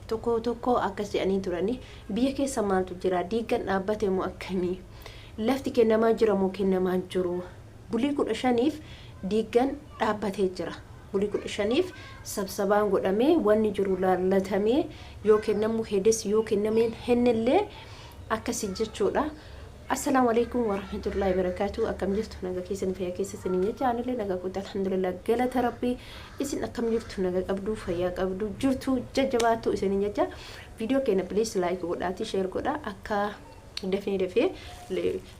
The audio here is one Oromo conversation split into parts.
Tokko tokko akkas jedhanii turanii, biyya keessa maaltu jira? Diigan dhaabbate moo akkamii? Lafti kennamaa jira moo kennamaa jiru? Bulii 15f diigan dhaabbatee jira. Bulii 15f sabsabaan godhamee, wanni jiru laallatamee, yoo kennamu hedes yoo kennameen hennellee akkasi jechuudha. Assalaamu alaikum warahmatullahi wabarakatuh. Akkam jirtu? Naga keessan, fayyaa keessa isin jecha. Anillee naga guutaa, alhamdulillah, galata Rabbii. Isin akkam jirtu? Naga qabdu, fayyaa qabdu, jirtu, jajjabaattu isin jecha. Viidiyoo keenya please like godhaati, share godha, akka dafee dafee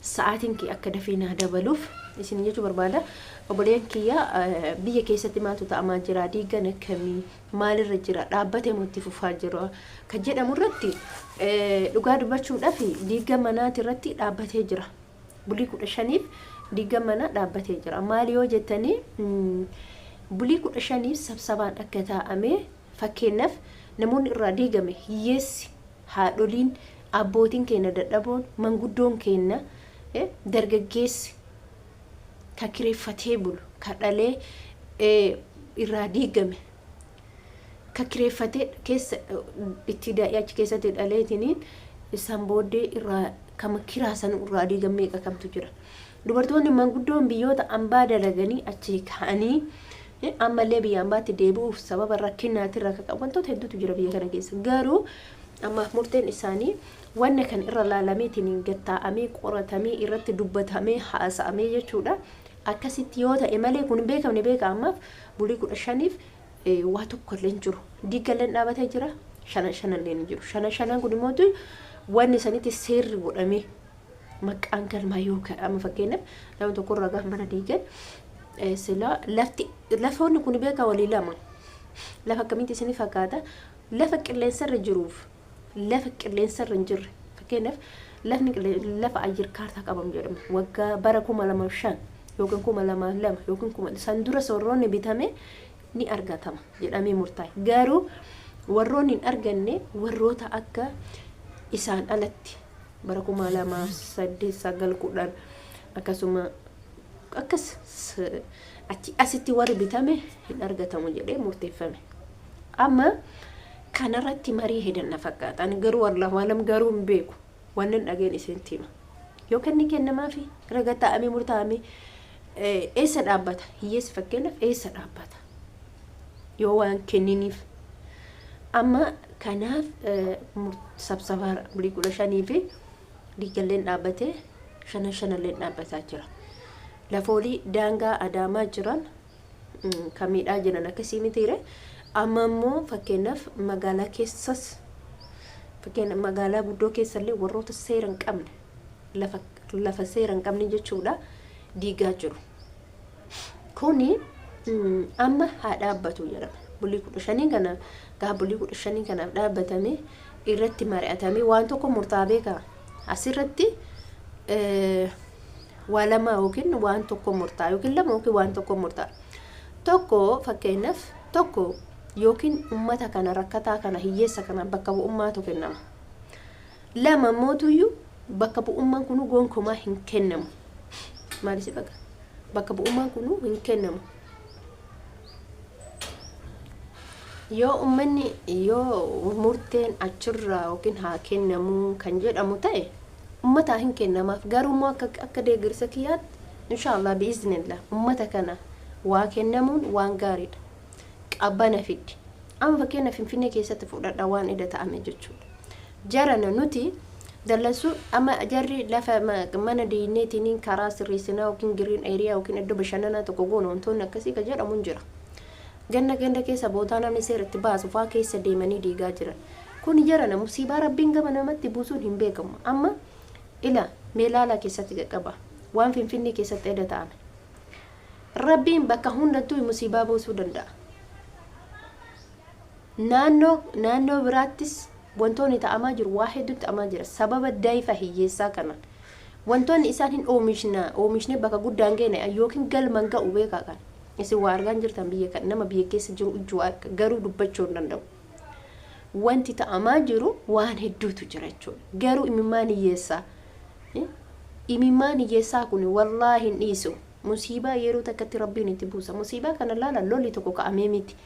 sa'aatiin kee akka dafee naa dabaluuf isin jechuu barbaada. Obboleen kiyya, biyya keessatti maaltu ta'amaa jira? Diigan akkamii? Maalirra jira? Dhaabbate moo itti fufaa jira? Kan jedhamu irratti dhugaa dubbachuudhaaf diiga manaati irratti dhaabbatee jira. Bulii 15f diiga manaa dhaabbatee jira. Maali yoo jettanii, bulii 15f sabsabaan akka taa'ame, fakkeenyaaf namoonni irraa diigame, hiyyeessi, haadholiin, abbootiin keenya dadhaboon, manguddoon keenya, dargaggeessi ka kireeffatee bulu, ka dhalee irraa diigame, ka kireeffatee keessa itti daa'ee achi keessatti dhaleetiniin isaan booddee irraa kama kiraa san irraa diigame meeqa kamtu jira. Dubartoonni manguddoon biyyoota ambaa dalaganii achi ka'anii ammallee biyya ambaatti deebi'uuf sababa rakkinaatiin rakka qabu wantoota hedduutu jira biyya kana keessa. Garuu ammaaf murteen isaanii wanna kan irra laalameetiin gattaa'amee, qoratamee, irratti dubbatamee, haasa'amee jechuudha. Akkasitti yoo ta'e malee kun hin beekamne. Beeka, ammaaf bulii 15f waa tokko illee hin jiru. Diigalleen dhaabatee jira. Shana shanallee hin jiru. Shana shanan kun immoo wanni sanitti seerri godhamee maqaan galmaa yoo amma fakkeenyaaf nama tokko irraa gaafa mana diigan sila lafti lafoonni kun beekaa walii lama. Lafa akkamitti isin fakkaata? Lafa qilleensarra jiruuf lafa qilleensarra hin jirre. Fakkeenyaaf lafni lafa ayyir kaartaa qabamu jedhamu waggaa bara 2005 yookiin 2002 yookiin kuma san dura soorroonni bitame ni argatama jedhamee murtaa'e. Garuu warroonni hin arganne warroota akka isaan alatti bara 2008, 9, 10 akkasuma akkas achi asitti warri bitame hin argatamu jedhee murteeffame. Amma kanarratti marii hedanna fakkaata. Ani garuu wallahu alam, garuu hin beeku. Wannan dhageen isin hima. Yoo kenni kennamaafi raga taa'amee murtaa'amee eessa dhaabbata? Hiyyeessi fakkeenyaaf eessa dhaabbata? Yoo waan kenniniif. Amma kanaaf sabsabaa bulii 15 fi diigalleen dhaabbatee, shanan shanalleen dhaabbataa jira. Lafoolii daangaa Adaamaa jiran kan miidhaa jiran akkasii mitiire. Amma immoo fakkeenyaaf magaalaa keessas, fakkeenya magaalaa guddoo keessallee warroota seera hin qabne, lafa seera hin qabne jechuudha, diigaa jiru. Kuni amma haa dhaabbatu jedhama. Bulii 15 kana gaafa bulii 15 kanaaf dhaabbatame irratti mari'atamee waan tokko murtaa'aa beekaa. Asirratti waa lama yookiin waan tokko murtaa'a, yookiin lama yookiin waan tokko murtaa'a. Tokko fakkeenyaaf tokko yookiin ummata kana, rakkataa kana, hiyyeessa kana bakka bu'ummaatu kennama. Lama mootuyyuu bakka bu'ummaan kunuu gonkumaa hin kennamu. Maal si baga? Bakka bu'ummaan kunuu hin kennamu. Yoo uummanni yoo murteen achirraa yookiin haa kennamuu kan jedhamu ta'e uummataa hin kennamaaf. Garuu immoo akka deeggarsa kiyyaatti, inshaallah, biiznillah, uummata kana waa kennamuun waan gaariidha. Qabbana fiddi. Amma fakkeenya Finfinnee keessatti fudhadha, waan ida ta'ame jechuudha. Jarana nuti dallansuu amma jarri lafa mana diineetiin karaa sirreessinaa yookiin green area yookiin iddoo bashannanaa tokko goona, wantoonni akkasii kan jedhamu hin jira. Ganna ganda keessa bootaa namni seera itti baasu faa keessa deemanii diigaa jiran. Kun jarana musiibaa Rabbiin gama namatti buusuun hin beekamu. Amma ila meelaalaa keessatti qaqqaba. Waan Finfinnee keessatti eda ta'ame. Rabbiin bakka hundattuu musiibaa buusuu danda'a. Naannoo naannoo biraattis wantoonni ta'amaa jiru waa hedduutti ta'amaa jira. Sababa daa'ifa hiyyeessaa kanaan. Wantoonni isaan hin oomishna oomishnee bakka guddaan geene yookiin galman ga'u beekaa kana. Isin waa argaa jirtan, biyya kan nama biyya keessa jiru ijju waa arga, garuu dubbachuu hin danda'u. Wanti ta'amaa jiru waan hedduutu jira jechuudha. Garuu imimmaan hiyyeessaa, imimmaan hiyyeessaa kun wallaahi hin dhiisu. Musiibaa yeroo takkatti Rabbiin itti buusa. Musiibaa kana laala, lolli tokko ka'amee miti.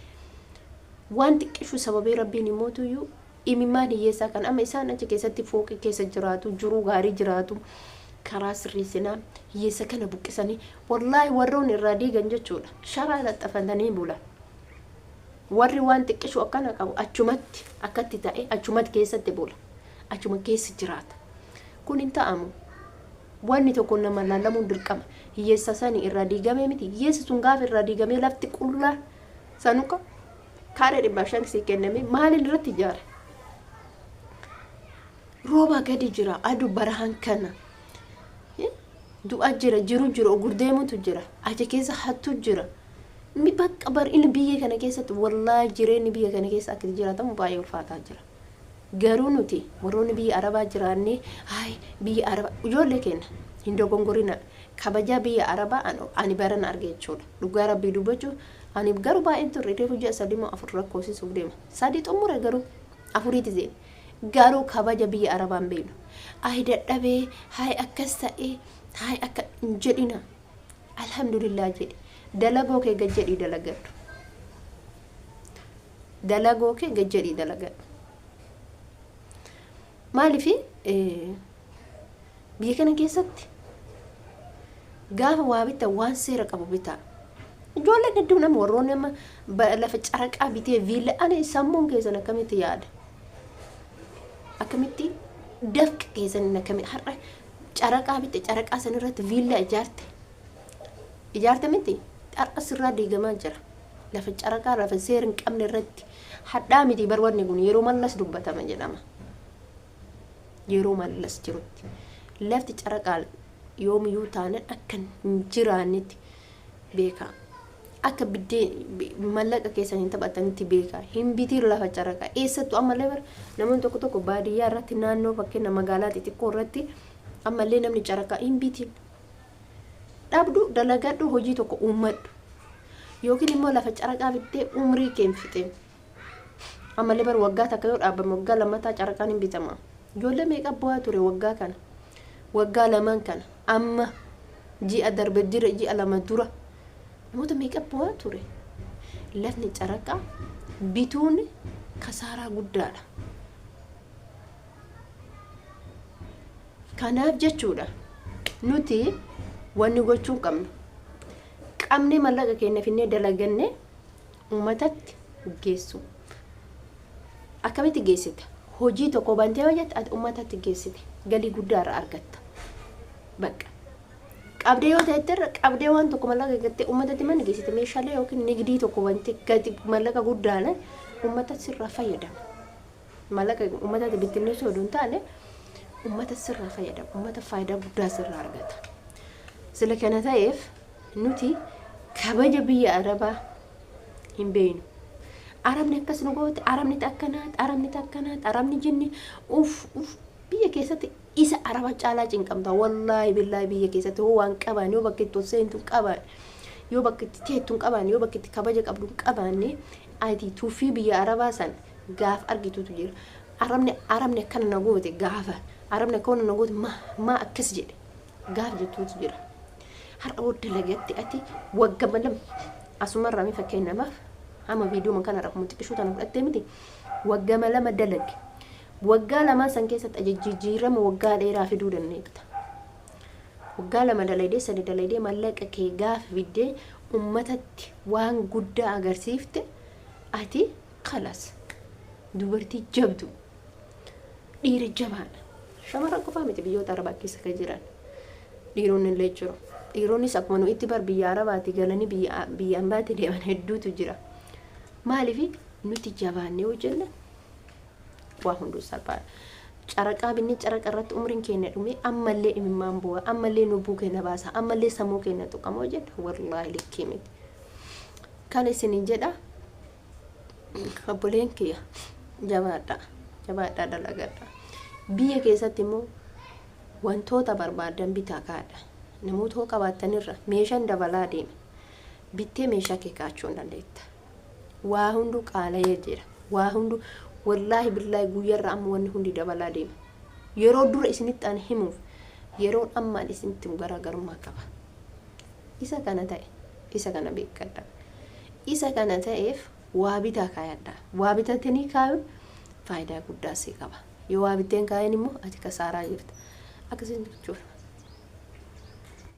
Waan xiqqishu sababee Rabbiin immootuyyuu imimmaan hiyyeessaa kan amma isaan achi keessatti fooqii keessa jiraatu, jiruu gaarii jiraatu, karaa sirreessinaa hiyyeessa kana buqqisanii, wallaahi warroon irraa diigan jechuudha. Sharaa laxxafatanii bulan. Warri waan xiqqishu akkana qabu achumatti akkatti ta'e achumatti keessatti bula. Achuma keessa jiraata. Kun hin ta'amu. Wanni tokko nama laalamuun dirqama. Hiyyeessa sani irraa diigamee miti. Hiyyeessi sun gaafa irraa diigamee lafti qullaa sanuka kaaree 500 sii kenname maaliin irratti ijaare? Rooba gadi jira, aduu barahan kana. Du'a jira, jiru jira, ogurdeemutu jira, achi keessa hattu jira. Inni bakka bar inni biyya kana keessatti, wallaahi, jireenyi biyya kana keessa akka jiraatamu baay'ee ulfaataa jira. Garuu nuti warroonni biyya Arabaa jiraannee, hayi, biyya Arabaa, ijoollee keenya hin dogongorina. Kabajaa biyya Arabaa ani barana arge jechuudha. Dhugaa Rabbii dubbachuu, ani garuu baay'een turre, reefu ji'a 3 moo 4 lakkoofsisuuf deema. 3 xumure, garuu afuriiti seene. Garuu kabaja biyya Arabaa hin beeknu. Ayi dadhabee, hayi akkas ta'ee, hayi akka hin jedhina. Alhamdulillah jedhi. Dalagoo kee gad jedhii dalagadhu. Dalagoo kee gad jedhii dalagadhu. Maaliif biyya kana keessatti gaafa waa bitta waan seera qabu bitaa. Ijoolleen hedduun amma warroonni amma lafa caraqaa bitee viilla, ani sammuun keessan akkamitti yaada? Akkamitti dafqa keessan akkamitti har'a caraqaa bitte, caraqaa san irratti viilla ijaarte? Ijaarte miti, har'a sirraa diigamaa jira. Lafa caraqaa, lafa seera hin qabne irratti hadhaa miti bar. Wanni kun yeroo Mallas dubbatama jedhama. Yeroo Mallas jirutti lafti caraqaa yoomiyyuu taanan akka hin jiraannetti beekaa. Akka biddeen mallaqa keessan hin taphatanitti beekaa. Hin bitiin lafa caraqaa. Eessattuu ammallee bara namoonni tokko tokko baadiyyaa irratti, naannoo fakkeenya magaalaa xixiqqoo irratti ammallee namni caraqaa hin bitiin. Dhabdu, dalagadhu, hojii tokko uummadhu. Yookiin immoo lafa caraqaa bittee umrii kee hin fixin. Ammallee bara waggaa takka yoo dhaabbame, waggaa lammataa caraqaan hin bitama. Ijoollee meeqa bu'aa ture waggaa kana? Waggaa lamaan kana. Amma ji'a darbe dira ji'a 2 dura namoota meeqa bu'aa ture? Lafni caraqaa bituun kasaaraa guddaadha. Kanaaf jechuudha, nuti wanni gochuu qabnu, qabnee mallaqa keenya finnee dalagannee uummatatti geessu. Akkamitti geessita? Hojii tokko bantee hojjette, ati uummatatti geessite galii guddaa irraa argatta. Bakka. Qabdee yoo ta'etti irra qabdee waan tokko mallaqa gattee uummatatti mana geessite, meeshaalee yookiin nigdii tokko bantee gati mallaqa guddaadhaan uummata sirraa fayyadama. Mallaqa uummatatti bittinneessuu oduu hin taane, uummata sirraa fayyadama. Uummata faayidaa guddaa sirraa argata. Sila kana ta'eef nuti kabaja biyya Arabaa hin beeknu. Arabni akkas nu goote, Arabni akkanaati, Arabni akkanaati, Arabni jinni, uf uf, biyya keessatti isa Araba caalaa cinqamta. Wallaahi billaahi, biyya keessatti hoo waan qabaan, yoo bakka itti ol seentu hin qabaan, yoo bakka itti teettu hin qabaan, yoo bakka itti kabaja qabdu hin qabaanne, ati tuffii biyya Arabaa san gaaf argitutu jira. Arabni akkana na goote, gaafa Arabni akkana na goote, maa maa akkas jedhe gaaf jettuutu jira. Har'a hoo dalagatte, ati waggama 2 asumarraa mi fakkeenyaaf amma viidiyoo kana irraa kuma xiqqishuu tana fudhattee miti, waggama 2 dalage. Waggaa lamaan san keessatti jijjiirama waggaa dheeraa fiduu dandeetta. Waggaa 2 dalaydee, 3 dalaydee, mallaqa kee gaafa fiddee ummatatti waan guddaa agarsiifte, ati kalas dubartii jabdu, dhiira jabaadha. Shamarran qofaa miti, biyyoota Arabaa keessa kan jiran dhiironni illee jiru. Dhiironnis akkuma nu itti bar biyya Arabaatti galanii biyya ambaatti deeman hedduutu jira. Maaliif nuti jabaannee hojjenna, waa hunduu salphaadha. Caraqaa binni caraqa irratti umriin keenya dhume, ammallee imimmaan bu'a, ammallee lubbuu keenya baasa, ammallee sammuu keenya tuqama hojjenna, wallaahi likkii miti. Kan isinin jedha, obboleen kiyya, jabaadha, jabaadha, dalagadha. Biyya keessatti immoo wantoota barbaadan bitaa kaadha. Namoota hoo qabaattanirra meeshaan dabalaa deema. Bittee meeshaa kee kaachuu hin dandeetta. Waa hunduu qaala'ee jira. Waa hunduu, wallaahi billaahi, guyyarra amma wanni hundi dabalaa deema. Yeroo dura isinitti an himuuf yeroon amma an isinitti himu garaagarummaa qaba. Isa kana ta'e, isa kana beekadha. Isa kana ta'eef Waa bitaa kaayadha. Waa bitatanii kaayuun faayidaa guddaa si qaba. Yoo waa bitteen kaayan immoo ati kasaaraa jirta. Akkasiin jechuudha.